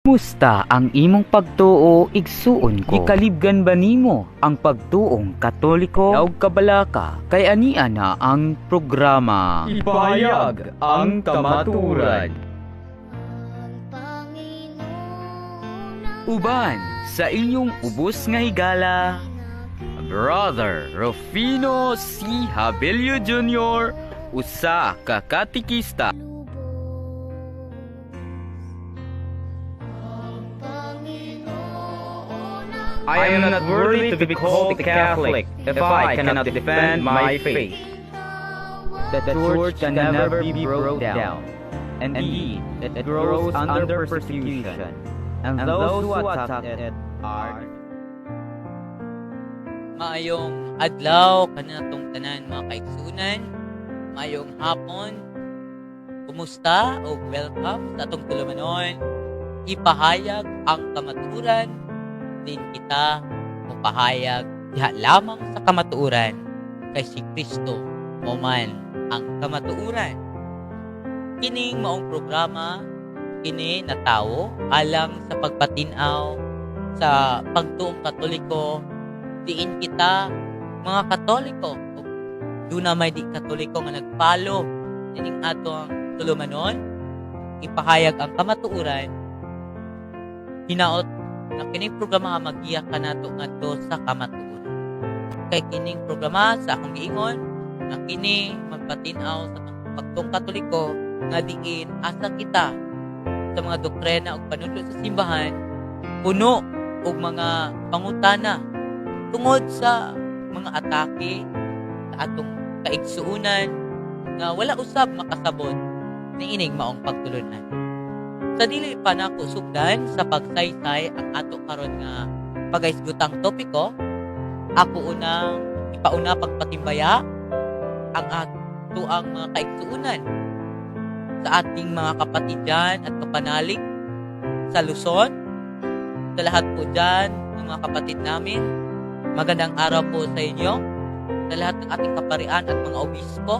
Kumusta ang imong pagtuo, igsuon ko? Gikalibgan ba nimo ang pagtuong Katoliko? Daog kabalaka kay ania na ang programa. Ipahayag ang kamatuoran. Uban sa inyong ubos nga higala, Brother Rufino C. Habelio Jr., usa ka katikista. I am not worthy to be called a Catholic if I cannot defend my faith. The church can never be brought down. Indeed, it grows under persecution, and those who attack it are Maayong adlaw kanatong tanan, mga kaigsunan. Maayong hapon. Kumusta o welcome sa atong tulumanon. Ipahayag ang kamatuoran din kita mopahayag diha lamang sa kamatuoran kay si Kristo mao man ang kamatuoran. Kining maong programa kini natawo alang sa pagpatin-aw sa pagtuong Katoliko diin kita mga Katoliko ug duna may di Katoliko nga nagpalo nining ato ang tulumanon Ipahayag ang Kamatuoran. Hinaot na kining programa magiya kanato ngadto sa kamatuoran kay kining programa sa akong giingon nga kini magpatin-aw sa pagtuong Katoliko nga diin asa kita sa mga doktrina ug panudlo sa simbahan puno og mga pangutana tungod sa mga atake sa atong kaigsuonan nga wala usab makasabot niining maong pagtulunan. Sa dili pa nako sugdan sa pagsaysay ang ato karon nga pagahisgutang topiko, ako unang ipauna pagpatimbaya ang ato ang mga kaigsuonan sa ating mga kapatid dyan at kapanalig sa Luzon, sa lahat po dyan ng mga kapatid namin. Magandang araw po sa inyo, sa lahat ng ating kaparian at mga obispo,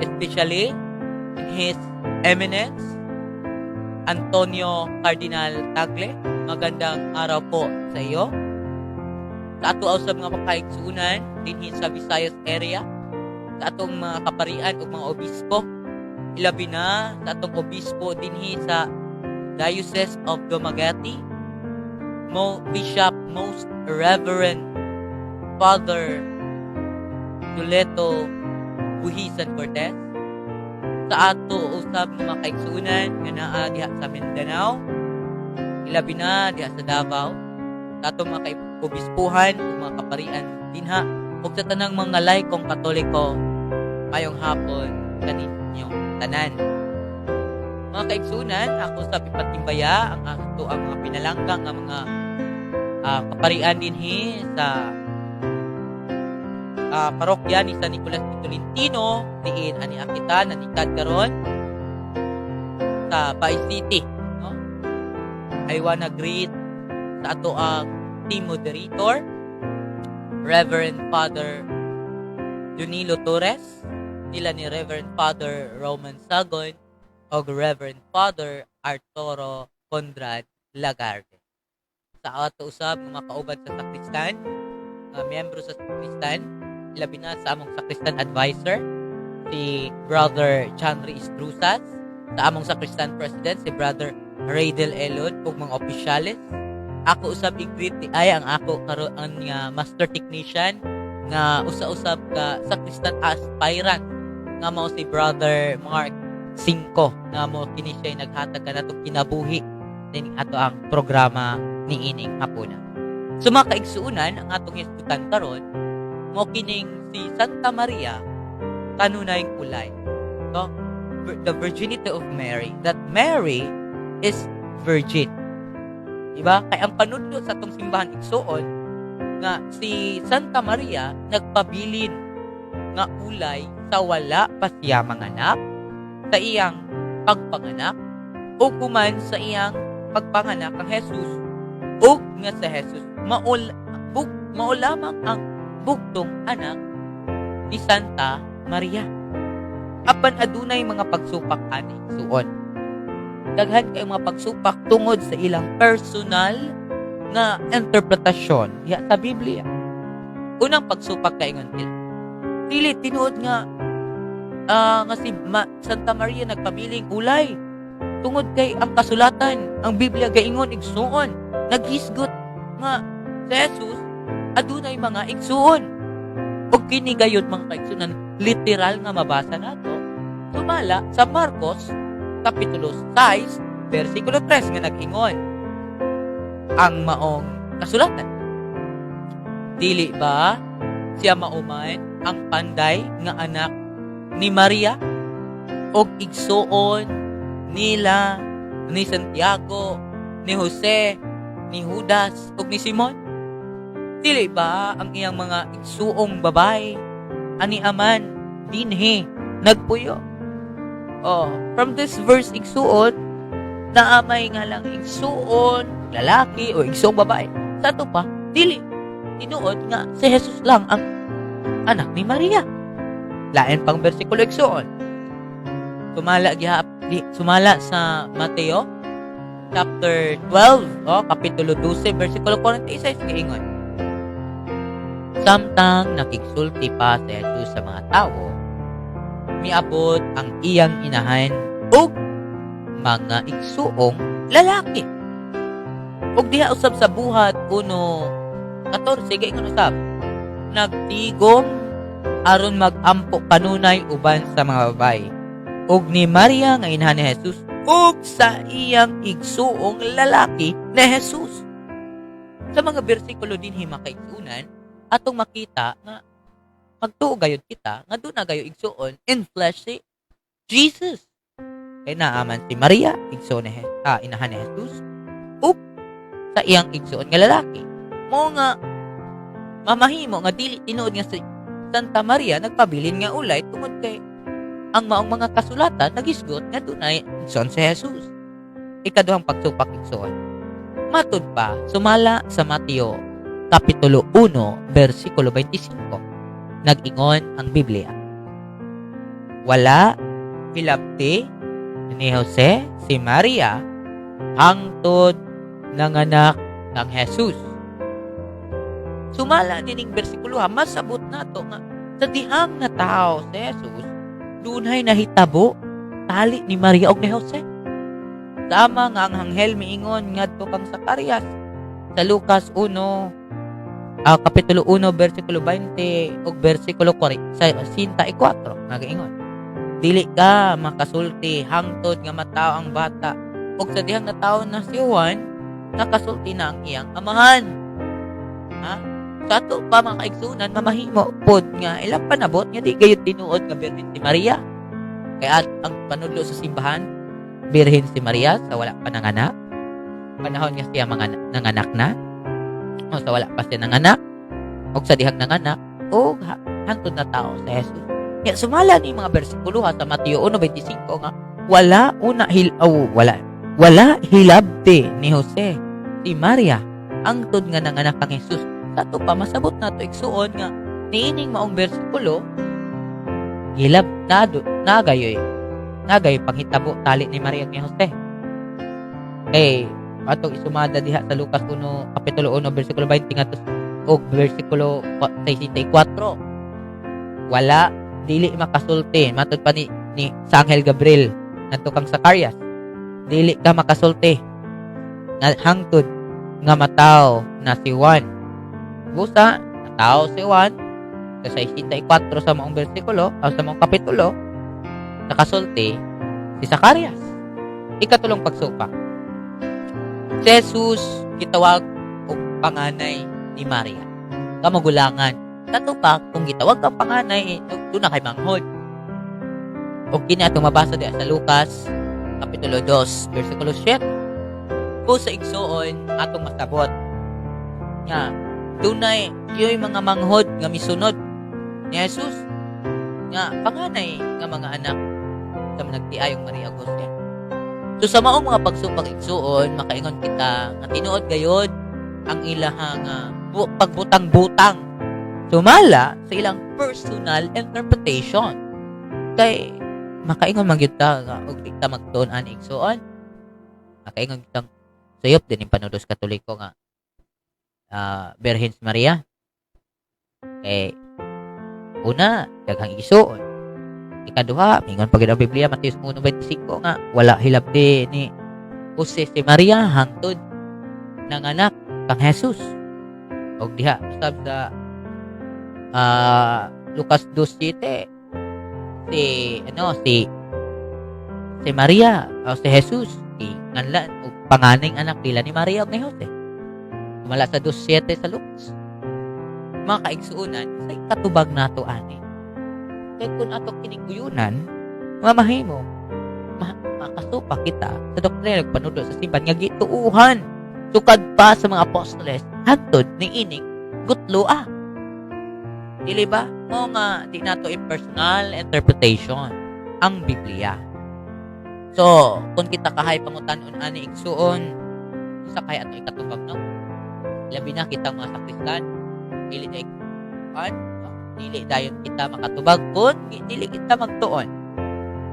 especially in His Eminence, Antonio Cardinal Tagle. Magandang araw po sa iyo. Sa ato sa mga makaigsuunan dinhi sa Visayas area, sa atong mga kaparian ug mga obispo, ilabi na sa atong obispo dinhi sa Diocese of Dumaguete, Mo Bishop Most Reverend Father Toleto Buhisan Cortez, sa ato usab mga kaigsuunan nga naa diha sa Mindanao, ilabi na diha sa Davao, sa atong mga kaobispuhan ug mga kaparian dinha ug sa tanang mga laikong Katoliko, mayong hapon kaninyong tanan. Mga kaigsunan, ako sa ipatimbaya ang ato ang mga pinalangga nga mga kaparian dinhi sa parokya ni San Nicolas de Tolentino diin ani kita nanikad karon sa Bais City, no? I wanna greet sa ato ang team moderator, Reverend Father Junilo Torres, nila ni Reverend Father Roman Sagon o Reverend Father Arturo Conrad Lagarde. Sa ato usab nga makauban sa sakristan, nga miyembro sa sakristan, ilabi na sa among sakristan advisor si Brother Chanri Estrusas, sa among sakristan president si Brother Raydel Elod ug mga opisyales. Ako usab i-greet ni ay ang ako karon nga master technician nga usa-usab ka sakristan aspirant nga mao si Brother Mark Cinco nga mo kini siya naghatag kanatong kinabuhi nining ato ang programa niining hapuna. So mga kaigsuonan, ang atong hisgutan karon mo kining si Santa Maria kanunay ulay. No? The virginity of Mary, that Mary is virgin. Diba? Kay ang panudlo sa atong simbahan, igsuon, nga si Santa Maria nagpabilin nga ulay sa wala pa siya manganak, sa iyang pagpanganak, o kuman sa iyang pagpanganak ang Jesus, ug nga sa Jesus mao lamang ang bugtong anak ni Santa Maria. Apan adunay mga pagsupak ani, igsuon. Daghan kay mga pagsupak tungod sa ilang personal nga interpretasyon diha sa Biblia. Unang pagsupak, kaingon nila, dili tinuod nga nga si Santa Maria nagpabiling ulay tungod kay ang kasulatan, ang Biblia, gaingon igsuon, naghisgot nga si Jesus adunay mga igsuon. Ug kini gayud, mga kaigsuonan, literal nga mabasa nato sumala sa Marcos kapitulo 6 bersikulo 3 nga nag-ingon ang maong kasulatan: "Dili ba siya mauman ang panday nga anak ni Maria og igsuon nila ni Santiago, ni Jose, ni Judas ug ni Simon? Dili ba ang iyang mga igsuong babae ani aman dinhi nagpuyo?" Oh, from this verse, igsuon, naamay nga lang igsuon lalaki o igsuong babae. Sa ato pa, dili tinuod nga si Jesus lang ang anak ni Maria. Lain pang bersikulo, igsuon. Sumala gihap di, sumala sa Mateo chapter 12, oh, kapitulo 12 bersikulo 46, giingon: Samtang nakigsulti pa si Jesus sa mga tawo, miabot ang iyang inahan ug mga igsuong lalaki. Ug diha usab sa Buhat 1:14, giingon usab: Nagtigom aron magampo kanunay uban sa mga babae ug ni Maria nga inahan ni Jesus ug sa iyang igsuong lalaki na Jesus. Sa mga bersikulo dinhi, makaigsuonan, atong makita nga magtuo gayud kita nga duna gayo igsuon in flesh si Jesus. Kay naaman si Maria, igsuon ni inahan ni Jesus, ug sa iyang igsuon nga lalaki. Mo nga mamahimo nga dili tinuod nga si Santa Maria nagpabilin nga ulay tungod kay ang maong mga kasulatan nagisgot nga dunay igsoon si Jesus. Ikaduhang pagsupak, igsoon. Matud pa sumala sa Mateo kapitulo 1 bersikulo 25. Nag-ingon ang Biblia: Wala hilabti ni Jose si Maria hangtod nanganak kang Jesus. Sumala nining bersikulo ha, masabot nato nga sa dihang natawo si Jesus, dunay nahitabo tali ni Maria og ni Jose. Sama nga ang anghel miingon ngadto kang Zacarias sa Lucas 1 kapitulo 1 bersikulo 20 ug bersikulo 44 nagaingon: "Dili ka makasulti hangtod nga matawo ang bata." Ug sa dihang natawo na si Juan, nakasulti na ang iyang amahan. Ha? Sa ato pa, mga kaigsunan, mamahimo pod nga ilang panabot nga di gayud tinuod nga birhen si Maria. Kaya at ang panudlo sa simbahan, birhen si Maria sa wala pa nanganak. Panahon nga siya mga nanganak na, o sa wala pa siya nanganak, o sa dihang nanganak, o hangtod natawo si Jesus. Kaya sumala ni mga bersikulo ha, sa Mateo 1:25 nga wala una hil oh, wala wala hilabti ni Jose si Maria angtod nga nanganak kang Jesus. Sa ato pa, masabot nato, igsuon, nga niining maong bersikulo gilab nado nagayoy nagay panghitabo tali ni Maria ni Jose. Kay atong isumada diha sa Lucas 1 kapitulo 1 bersikulo 20 ngadto og bersikulo 64, wala dili makasulti, matud pa ni sa Anghel Gabriel ngadto kang Zacarias, "Dili ka makasulti nga hangtod nga matawo na si Juan." Busa natawo si Juan sa 64 sa maong bersikulo o sa maong kapitulo, nakasulti si Zacarias. Ikatulong pagsupak: si Jesus gitawag og panganay ni Maria, kamagulangan. Sa ato pa, kung gitawag kang panganay, eh, doon na kay manghod. Og kini atong mabasa diha sa Lucas kapitulo 2 bersikulo 7. Kung sa igsuon, atong masabot nga dunay yoy mga manghod nga misunod ni Jesus nga panganay nga mga anak sa nagtiayong Maria ug Jose. So sa maong mga pagsupak, igsuon, makaingon kita nga tinuod gayod ang ilahang pagbutang-butang sumala sa ilang personal interpretation. Kay makaingon man gyud ta nga og di ta magtuon ani, igsuon. Makaingon kitang suyop din yung panudos Katoliko nga Birhen si Maria. Kay una, daghang igsuon. Ikaduha, mingon pa gid ang Biblia, Mateo 1:25, nga wala hilabti ni Jose si Maria hangtod nanganak kang Jesus. Og diha usab sa Lucas 2:7, si ano si si Maria o si Jesus nganlan og panganay anak nila ni Maria ug ni Jose. Sumala sa 2:7 sa Lucas. Mga kaigsuonan, sa katubag nato ani? Kay kung ato kining uyunan, mamahimo makasupa kita sa doktrina ug panudlo sa simbahan nga gituuhan sukad pa sa mga apostoles hangtod niining gutloa. Dili ba? Mo nga di nato impersonal interpretation ang Biblia. So, kung kita kahay pangutan-on ani, igsuon, sa kay ato ikatubag, no? Labi na kita mga sakristan, dili na kan, no? Dili dayon kita makatubag kung dili kita magtuon.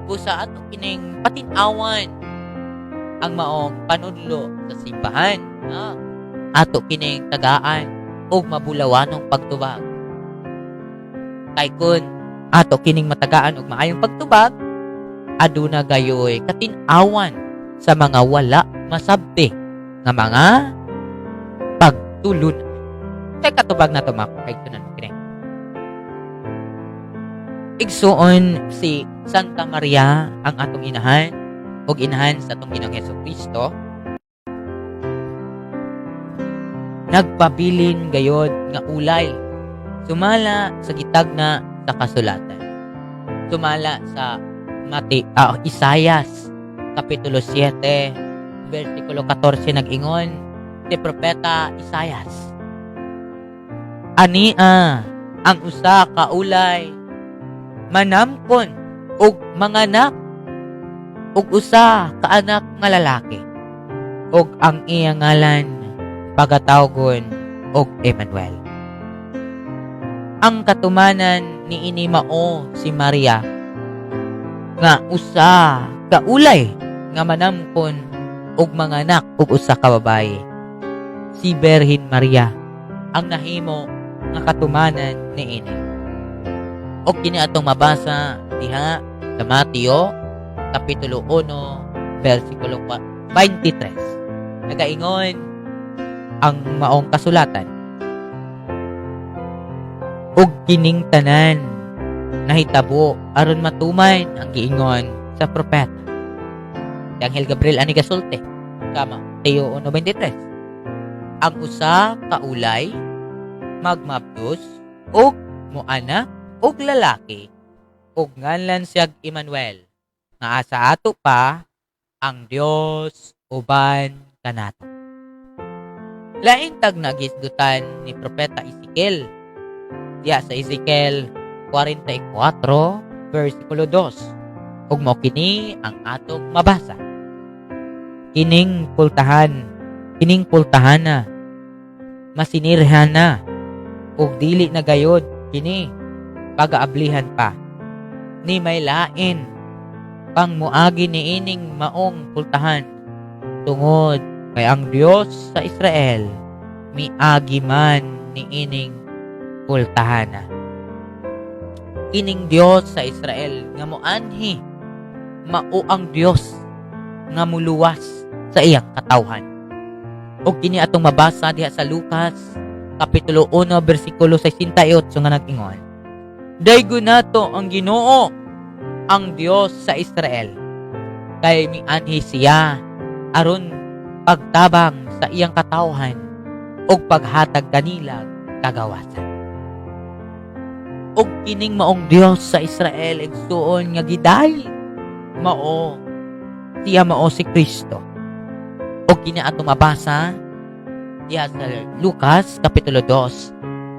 Busa ato kining patin-awan ang maong panudlo sa simbahan, no? Ato kining tagaan og mabulawanong pagtubag. Kay kun ato kining matagaan og maayong pagtubag, aduna gayoy katin-awan sa mga wala masabti nga mga pagtulun. Kay katubag na to, mga kaigsunan mo kini. Igsuon, si Santa Maria ang atong inahan ug inahan sa atong Ginoong Hesus Kristo, nagpabilin gayod nga ulay sumala sa gitagna sa kasulatan. Sumala sa Isayas kapitulo 7 versikulo 14, nag-ingon si propeta Isayas: "Ania ang usa ka ulay manamkon og manganak og usa ka anak nga lalaki, ug ang iyang ngalan pagatawgon og Emmanuel." Ang katumanan niini mao si Maria nga usa ka ulay nga manamkon og manganak og usa ka babayi. Si Birhen Maria ang nahimo nga katumanan niini. Og kini atong mabasa diha sa Mateo kapitulo 1 versikulo 23. Nagaingon ang maong kasulatan: "Ug kining tanan nahitabo aron matuman ang giingon sa propeta." Si Anghel Gabriel ani gasulti sa Mateo 1:23. "Ang usa ka ulay magmabdos ug moanak og lalaki, ug nganlan siyag Emmanuel, nga sa ato pa, ang Dios uban kanato." Lain tag nagisgutan ni propeta Ezekiel diya sa Ezekiel 44 versikulo 2, ug mao kini ang atong mabasa: "Kining pultahan, kining pultahana masinirhan na, ug dili na gayod kini pagaablihan pa, ni may lain pang muagi niining maong pultahan, tungod kay ang Dios sa Israel miagi man niining pultahana." Kining Dios sa Israel nga moanhi mao ang Dios nga muluwas sa iyang katawhan. Ug kini atong mabasa diha sa Lucas kapitulo 1 bersikulo 68 nga nag-ingon: "Daygon nato ang Ginoo, ang Dios sa Israel, kay mianhi siya aron pagtabang sa iyang katawhan ug paghatag kanila kagawasan." Ug kining maong Dios sa Israel, igsuon, nga gidayeg mao siya, mao si Kristo. Ug kini atong mabasa diha sa Lucas kapitulo 2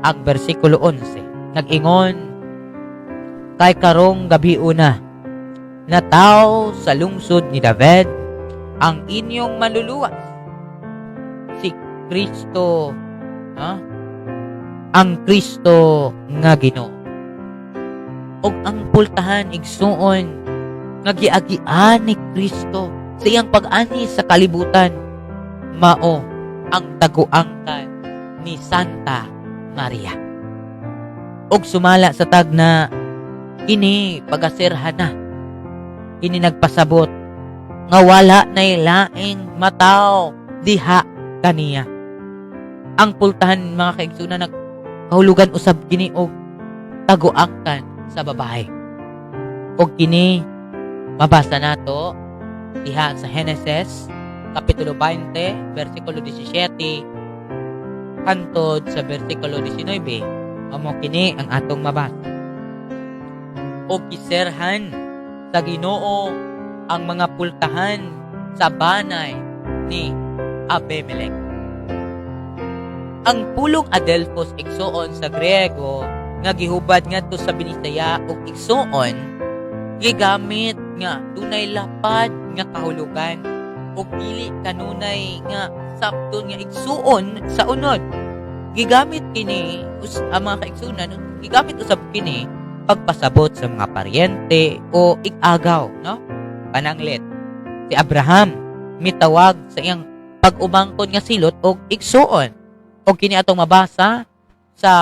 ang bersikulo 11, nag-ingon: "Kay karong gabi una nataw sa lungsod ni David ang inyong manluluwas, si Kristo, ha? Ang Kristo nga Ginoo." Ug ang pultahan, igsuon, nga giagian ni Kristo Sa iyang pag-ani sa kalibutan, mao ang taguangkan ni Santa Maria. Og sumala sa tagna, kini pagaserhan na. Kini nagpasabot nga wala nay laing mataw diha kaniya. Ang pultahan, mga kaigsunan, nagkahulugan usab kini og taguangkan sa babae. Og kini mabasa nato diha sa Genesis kapitulo 20 versikulo 17 hantod sa versikulo 19. Amo kini ang atong mabasa. Og giserhan sa Ginoo ang mga pultahan sa banay ni Abimelech. Ang pulong adelphos, igsuon sa Griego nga gihubad ngadto sa Binisaya og igsuon, gigamit nga dunay lapad nga kahulugan ug dili kanunay nga sabton nga igsuon sa unod. Gigamit kini ang mga kaigsunan, gigamit usab kini pagpasabot sa mga paryente o ig-agaw, no? Pananglit, si Abraham mitawag sa iyang pag-umangkon nga silot og igsuon. Og kini atong mabasa sa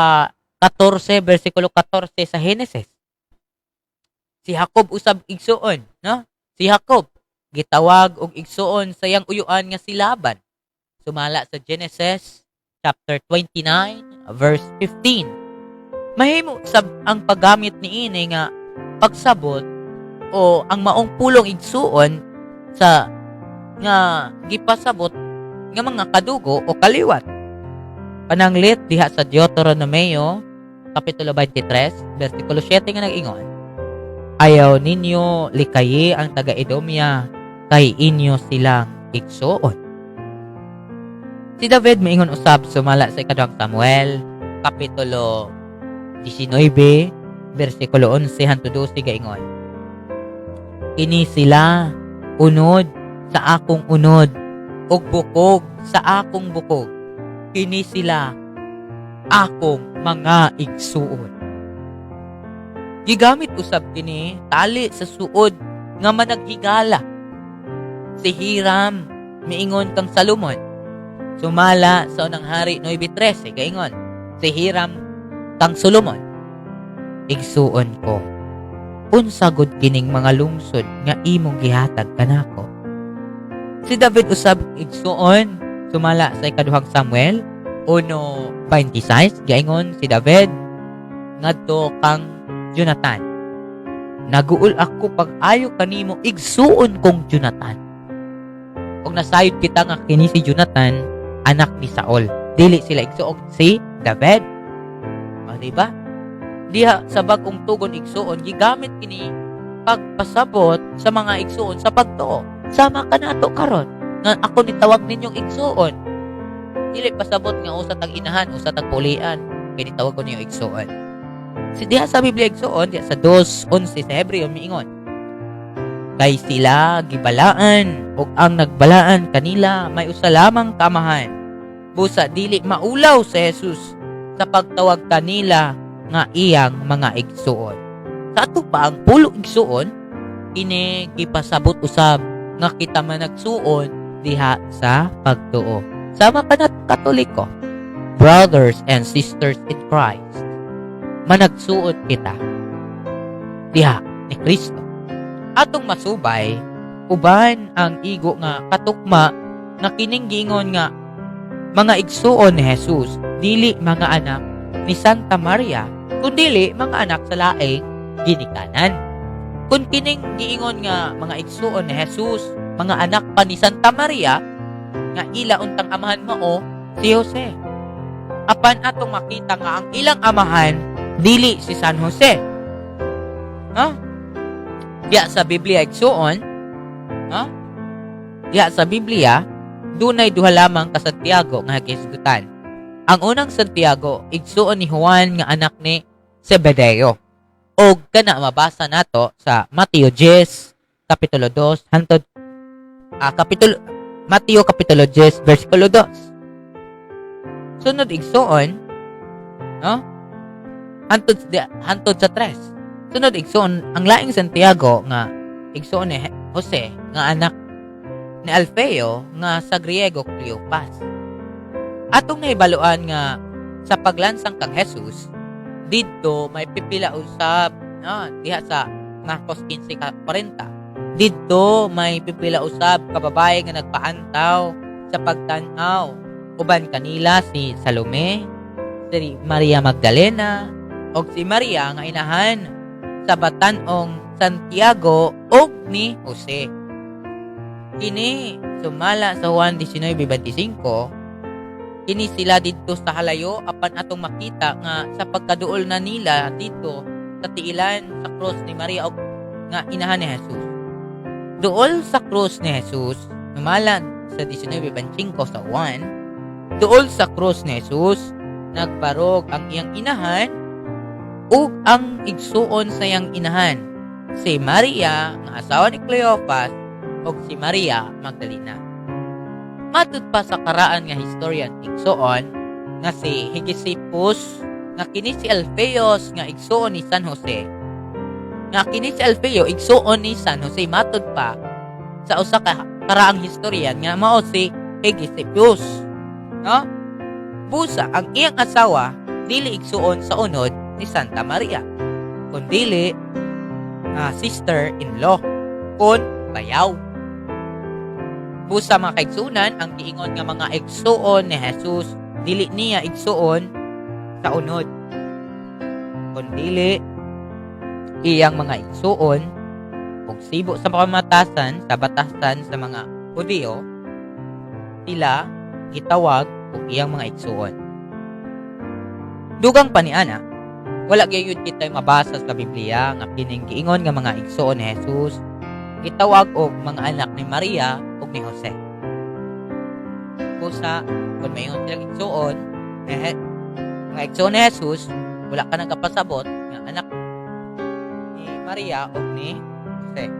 14 versikulo 14 sa Genesis. Si Jacob usab igsuon, no? Si Jacob gitawag og igsuon sa iyang uyuan nga si Laban. Sumala sa Genesis chapter 29 verse 15. Mahimo sab ang paggamit niini nga pagsabot o ang maong pulong igsuon sa nga gipasabot nga mga kadugo o kaliwat. Pananglit diha sa Deuteronomio kapitulo 23 versikulo 7 nga nag-ingon, "Ayaw ninyo likayi ang taga-Edomia kay inyo silang igsuon." Si David maingon usab sumala sa ikaduhang Samuel kapitulo 19 versikulo 11 hangtod 12, gaingon, "Kini sila unod sa akong unod ug bukog sa akong bukog. Kini sila akong mga igsuon." Gigamit usab kini tali sa suod nga managhigala. Si Hiram miingon kang Salomon. Sumala sa Unang Hari 9:13, gaingon si Hiram kang Solomon, "Igsuon ko, unsa gud kining mga lungsod nga imong gihatag kanako?" Si David usab igsuon sumala sa ikaduhang Samuel 1:26, gaingon si David ngadto kang Jonathan, "Naguol ako pag-ayo kanimo, igsuon kong Jonathan." Ug nasayod kita nga kini si Jonathan anak ni Saul. Dili sila igsuon si David. O, di ba? Diha sa Bagong Tugon, igsuon gigamit kini pagpasabot sa mga igsuon sa pagtuo. Sama kanato karon nga ako nitawag ninyong igsuon. Dili pasabot nga usa tag inahan, usa tag pulian, kay nitawag ko ninyo igsuon. Si diha sa Biblia igsuon, diha sa 2:11 sa Hebreo miingon, "Kay sila gibalaan ug ang nagbalaan kanila may usa lamang kamahan. Busa dili maulaw si Jesus sa pagtawag kanila nga iyang mga igsuon." Sa ato pa ang pulong igsuon, kini gipasabot usab nga kita man nagsuon diha sa pagtuo. Sama ka na Katoliko, brothers and sisters in Christ. Managsuon kita diha ni Kristo. Atong masubay uban ang igo nga katukma nga kining giingon nga mga igsuon ni Jesus dili mga anak ni Santa Maria kundili mga anak sa laing ginikanan. Kung kining giingon nga mga igsuon ni Jesus mga anak pa ni Santa Maria, nga ila untang amahan mao si Jose. Apan atong makita nga ang ilang amahan dili si San Jose. Ha? Diya sa Biblia igsuon, ha? Diya sa Biblia, dunay duha lamang ka Santiago nga gihisgutan. Ang unang Santiago igsuon ni Juan nga anak ni Zebedeo. Og kana mabasa nato sa Mateo 10 kapitulo 2 hantod kapitulo Mateo kapitulo 10 versikulo 2. Sunod igsuon, no? Hantod sa 3. Sunod igsuon, ang laing Santiago nga igsuon ni Jose nga anak ni Alfeo nga sa Griego Cleopas. Atong nahibaluan nga sa paglansang kang Jesus didto may pipila usab, no, diha sa Marcos 15:40. Didto may pipila usab ka babae nga nagpaantaw sa pagtan-aw. Uban kanila si Salome, si Maria Magdalena, og si Maria nga inahan sa batan-ong Santiago og ni Jose. Kini sumala sa Juan 19:25, kini sila didto sa halayo, apan atong makita nga sa pagkaduol na nila didto sa tiilan sa krus ni Maria og nga inahan ni Jesus. Duol sa krus ni Jesus, sumala sa 19:25 sa Juan, duol sa krus ni Jesus, nagbarog ang iyang inahan ug ang igsuon sa iyang inahan, si Maria nga asawa ni Cleopas ug si Maria Magdalena. Matud pa sa karaan nga historian igsuon nga si Hegesippus nga kini si Alpheus nga igsuon ni San Jose. Nga kini si Alfeo igsuon ni San Jose, matud pa sa usa ka karaang historian nga mao si Hegesippus. No? Busa ang iyang asawa dili igsuon sa unod ni Santa Maria, kundili sister-in-law kon bayaw. Busa, mga kaigsunan, ang giingon nga mga igsuon ni Jesus dili niya igsuon sa unod, kundili iyang mga igsuon ug sibo sa pamatasan sa batasan sa mga Hudiyo, sila gitawag og iyang mga igsuon. Dugang pa ni ana, wala gyud kitay mabasa sa Biblia nga kining giingon nga mga igsuon ni Jesus gitawag og mga anak ni Maria ug ni Jose. Busa kung maingon silang igsuon, eh, mga igsuon ni Jesus, wala ka nagapasabot nga anak ni Maria ug ni Jose.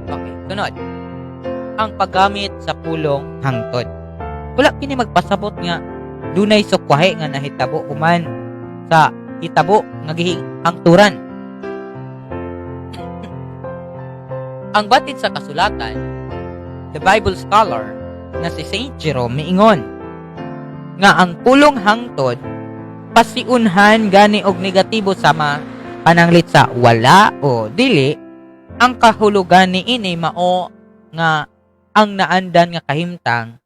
Okay, sunod. Ang paggamit sa pulong "hangtod." Wala kini magpasabot nga dunay sukwahe nga nahitabo human sa hitabo nga gihangturan. Ang batid sa kasulatan, the Bible scholar nga si Saint Jerome miingon nga ang pulong "hangtod" pasiunhan gani og negatibo sama pananglit sa "wala" o "dili". Ang kahulugan niini mao nga ang naandan nga kahimtang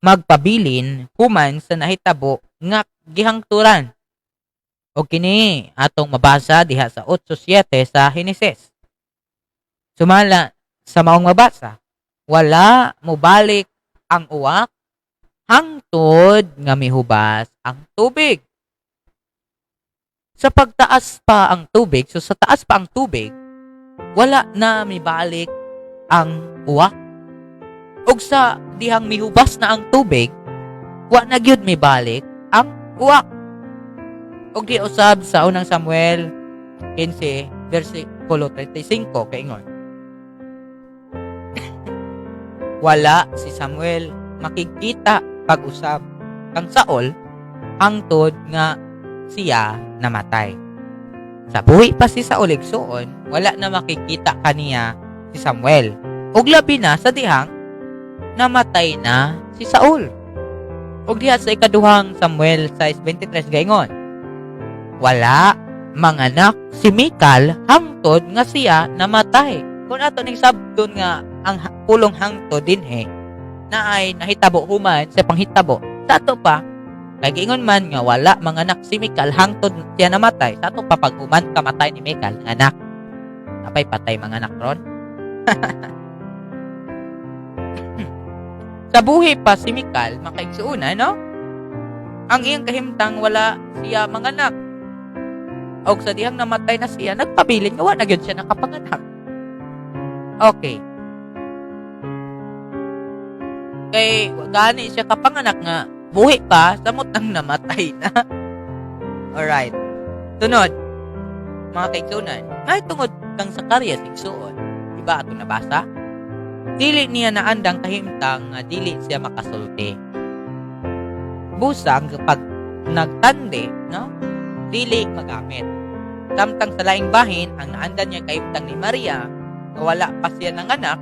magpabilin human sa nahitabo nga gihangturan. O kini atong mabasa diha sa 8:7 sa Henesis. Sumala sa maong mabasa, wala mobalik ang uwak hangtod nga mihubas ang tubig. Sa pagtaas pa ang tubig, so sa taas pa ang tubig, wala na mibalik ang uwak. Ug sa dihang mihubas na ang tubig, wa na gyud mibalik ang uwak. Ug di usab sa Unang Samuel 15 versikulo 35 kaingon, wala si Samuel makikita pag-usab kang Saul hangtod nga siya namatay. Sa buhi pa si Saul igsuon, wala na makikita kaniya si Samuel. Ug labi na sa dihang namatay na si Saul. Ug diha sa Ikaduhang Samuel 6:23 gaingon, wala manganak si Mikal hangtod nga siya namatay. Kung ato ning sabton nga ang pulong "hangtod" dinhi na ay nahitabo human sa panghitabo, sa ato pa kay giingon man nga wala manganak si Mikal hangtod siya namatay, sa ato pa pag human kamatay ni Mikal anak apay patay mga anak ron. Sa buhi pa si Mikal, makaigsuuna, no, ang iyang kahimtang wala siya manganak. Og sa dihang namatay na siya, nagpabilin nga wa na gyud siya nakapanganak. Okay. Kay gani siya kapanganak nga buhi pa, samot nang namatay na. Alright. Sunod, mga kaigsunan, ngay tungod kang Zacarias igsuon, di ba ato nabasa? Dili niya naandang kahimtang nga dili siya makasulti. Busang pag nagtandi, no? Dili magamit. Samtang sa laing bahin, ang naandan niya kahimtang ni Maria Nga wala pa siya nanganak,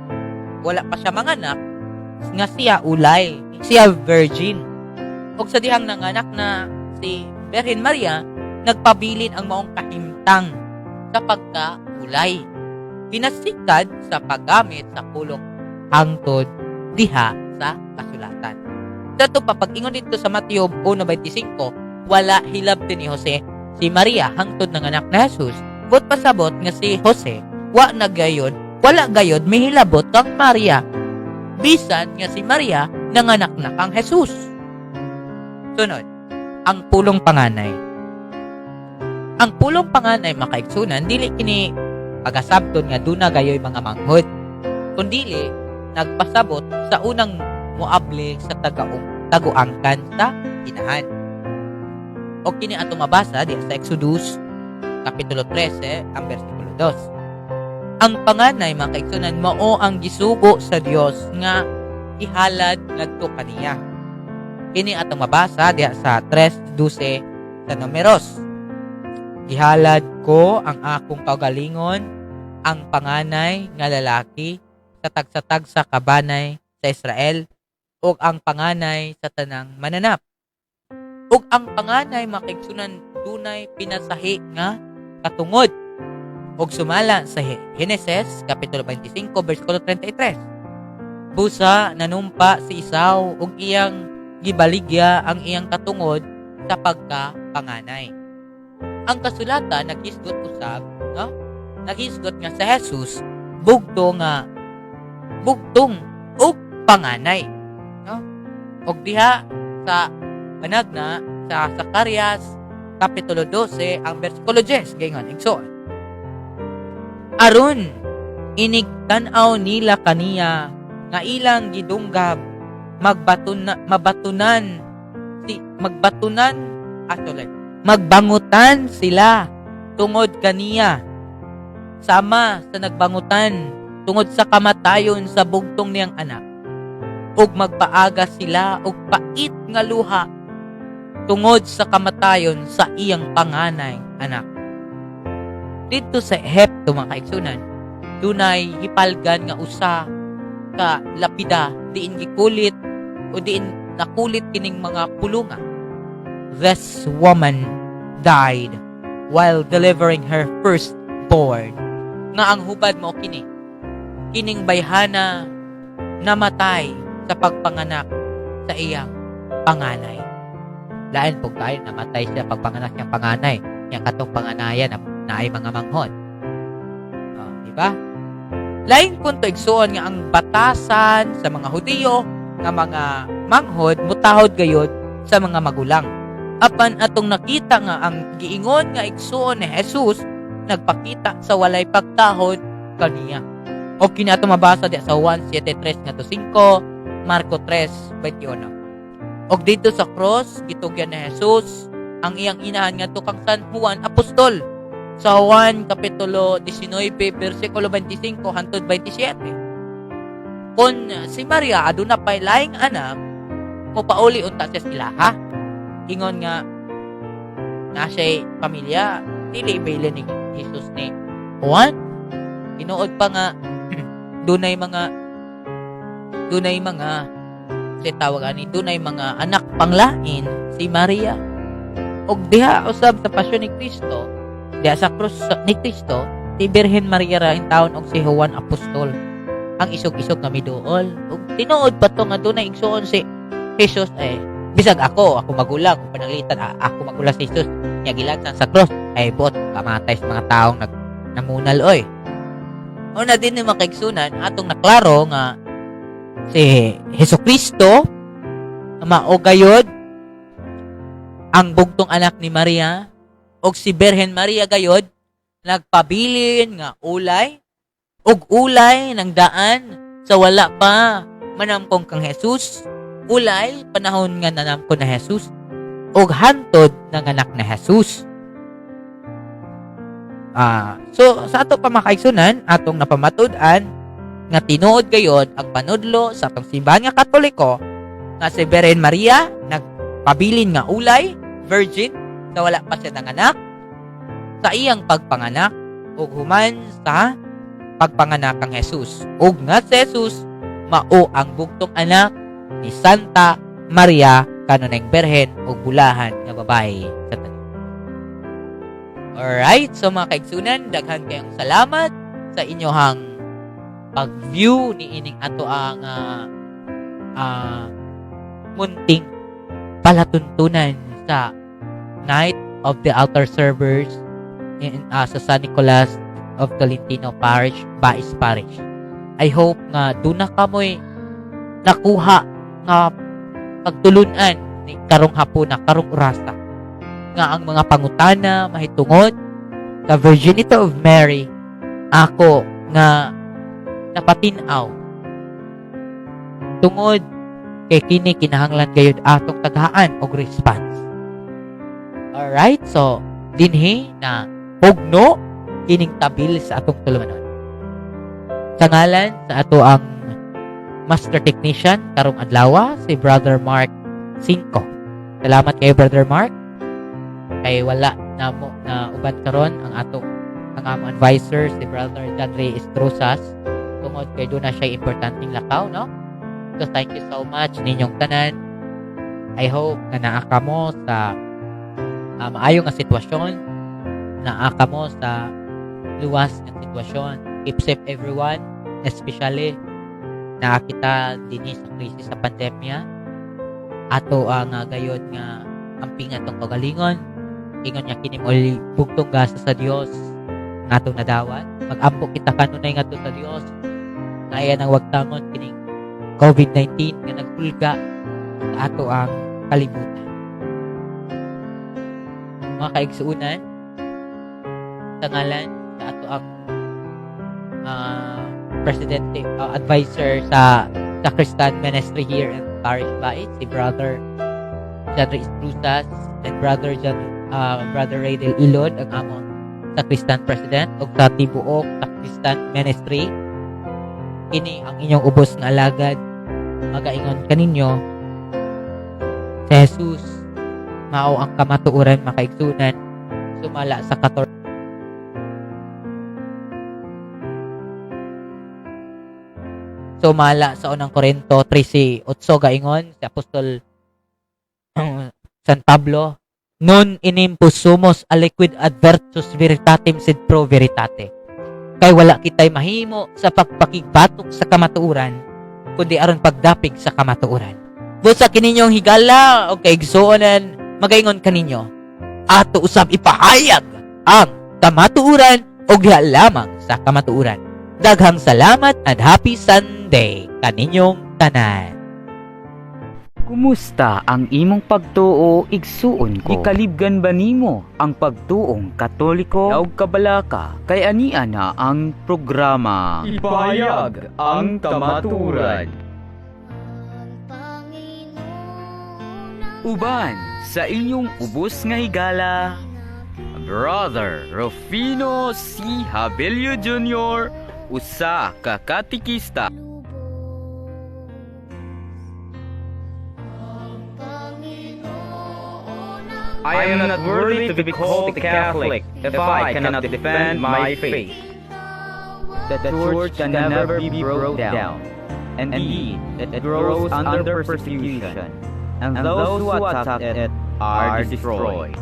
wala pa siya manganak, nga siya ulay, siya virgin. Ug sa dihang nanganak na si Birhen Maria, nagpabilin ang maong kahimtang sa pagkaulay. Ginasikad sa paggamit sa pulong hangtod diha sa kasulatan. Dato pa pag-ingon dito sa Mateo 1:25, wala hilabti ni Jose si Maria hangtod nanganak na Jesus. Buot pasabot nga si Jose wa na gayon, wala gayod mihilabot kang Maria. Bisan nga si Maria nanganak na kang Jesus. Sunod, ang pulong panganay. Ang pulong panganay, makaigsunan, dili kini pagasabton nga duna gayoy mga manghod. Kundili nagpasabot sa unang muable sa tagaong taguangkan sa inahan. O kini ato mabasa di sa Exodus kapitulo 13 ang bersikulo 2. Ang panganay, mga kaigsunan, mao ang gisugo sa Dios nga ihalad ngadto kaniya. Kini atong mabasa diha sa 3:12 sa Numeros. Gihalad ko ang akong kaugalingon, ang panganay nga lalaki sa tagsa-tagsa ka banay sa Israel ug ang panganay sa tanang mananap. Ug ang panganay, mga kaigsunan, dunay pinasahi nga katungod. Ug sumala sa Genesis kapitulo 25 bersikulo 33. Busa nanumpa si Esau ug iyang gibaligya ang iyang katungod sa pagka panganay. Ang kasulatan naghisgot usab, no? Naghisgot nga sa Jesus bugto nga bugtong ug panganay, no? Og diha sa managna sa Zacarias kapitulo 12 ang bersikulo 10, gaingon, igsoon. Aron inig tan-aw nila kaniya nga ilang gidunggab, magbaton na, mabatunan si magbatunan, sorry, magbangutan sila tungod kaniya sama sa nagbangutan tungod sa kamatayon sa bugtong niyang anak, ug magpaaga sila og pait nga luha tungod sa kamatayon sa iyang panganay anak. Didto sa Ehipto, mga kaigsunan, dunay hipalgan nga usa ka lapida diin gikulit o diin nakulit kining mga pulunga. "This woman died while delivering her firstborn." Nga ang hubad mo kini. Kining bayhana namatay sa pagpanganak sa iyang panganay. Lain po tayo, namatay siya pagpanganak niyang panganay. Yang katong panganayan na ay mga manghod. Oh, di ba? Lain punto, igsuon, nga ang batasan sa mga Hudiyo nga mga manghod mutahod gayod sa mga magulang. Apan atong nakita nga ang giingon nga igsuon ni Jesus nagpakita sa walay pagtahod kaniya. O kini ato mabasa di sa Juan 7:3 ngadto 5, Marko 3:21. Og didto sa cross gitugyan ni Jesus ang iyang inahan ngadto kang San Juan Apostol sa Juan kapitulo 19 bersikulo 25 hangtod 27. Kung si Maria aduna pay laing anak, mopauli unta siya sa ilaha. Ingon nga na siya'y pamilya, dili ibailin ni Jesus ni Juan. Tinuod pa nga dunay mga si tawag ani, dunay mga anak panglain si Maria. Og diha usab sa pasyon ni Kristo, diha sa krus ni Kristo, si Birhen Maria ra intawon og si Juan Apostol ang isog-isog nga miduol. Ug tinuod pa to nga dunay igsuon si Jesus eh. Bisag ako, ako magulang, kung pananglitan ako magulang si Jesus nya gilansan sa cross, ay bot kamatay sa mga taong nag namunal oy. Una din ni, mga kaigsunan, atong naklaro nga si Hesus Kristo mao gayod ang bugtong anak ni Maria ug si Birhen Maria gayod nagpabilin nga ulay ug ulay ng daan sa wala pa manamkong kang Jesus, ulay panahon nga nanamkon na Jesus, ug hantod nanganak na Jesus. So sa ato pa, mga kaigsunan, atong napamatud-an nga tinuod gayod ang panudlo sa atong simbahan nga Katoliko nga si Birhen Maria nagpabilin nga ulay, virgin, sa wala pa siya nanganak, sa iyang pagpanganak ug human sa pagpanganak kang Jesus. Ug nga si Jesus mao ang bugtong anak ni Santa Maria, kanunayng berhen ug bulahan nga babae sa tanan. Alright, so mga kaigsunan, daghan kayong salamat sa inyohang pag-view ni ining ato ang munting palatuntunan sa Night of the Altar Servers in sa San Nicolas of Tolentino Parish, Bais Parish. I hope nga duna kamoy nakuha nga pagtulunan ni karong hapuna, karong orasa, nga ang mga pangutana mahitungod sa virginity of Mary ako nga napatin-aw tungod kay kini kinahanglan gayud atong tagaan og response. Alright, so dinhi na hugno kining tabil sa atong tulumanon. Sa ngalan sa ato ang master technician karong adlaw, si Brother Mark Cinco. Salamat kay Brother Mark. Kay wala namo na uban karon ang among advisor, si Brother John Ray Estrosas, tungod kay duna siya importanteng lakaw, no? So thank you so much ninyong tanan. I hope nga naa kamo sa maayo nga sitwasyon, naa kamo sa luwas nga sitwasyon. Keep safe, everyone, especially naa kita dinhi sa krisis sa pandemya. Ato ang gayod nga amping atong kaugalingon. Ingon nga kini mo'y bugtong gasa sa Dios nga atong nadawat. Magampo kita kanunay ngadto sa Dios nga iya nang wagtangon kining COVID-19 nga naghulga sa ato ang kalibutan. Mga kaigsuunan, sa ngalan sa ato ang presidente, advisor sa Christian Ministry here in Parish Bais, si Brother John Reyes Cruzas and Brother John Brother Ray Del Ilod, ang among sa Christian President ug sa tibuok sa Christian Ministry. Kini ang inyong ubos nga alagad, magaingon kaninyo, si Jesus mao ang kamatuoran, makaigsunan, sumala sa 14 sumala sa Unang Korinto 13:8, gaingon si Apostol San Pablo, "Non enim possumus aliquid adversus veritatem sed pro veritate." Kay wala kitay mahimo sa pagpakigbatok sa kamatuoran, kundi aron pagdapig sa kamatuoran. Busa kininyong higala o kaigsuonan, magaingon kaninyo, ato usab ipahayag ang kamatuoran og diha lamang sa kamatuoran. Daghang salamat and happy Sunday kaninyong tanan. Kumusta ang imong pagtuo, igsuon ko? Gikalibgan ba nimo ang pagtuong Katoliko? Daog kabalaka kay ania na ang programa. Ipahayag ang kamatuoran. Uban sa inyong ubos nga higala, Brother Rufino C. Habelio Jr., usa ka katikista. I am not worthy to be called a Catholic if I cannot defend my faith. The church can never be broke down, and indeed, it grows under persecution, and those who attack it are destroyed.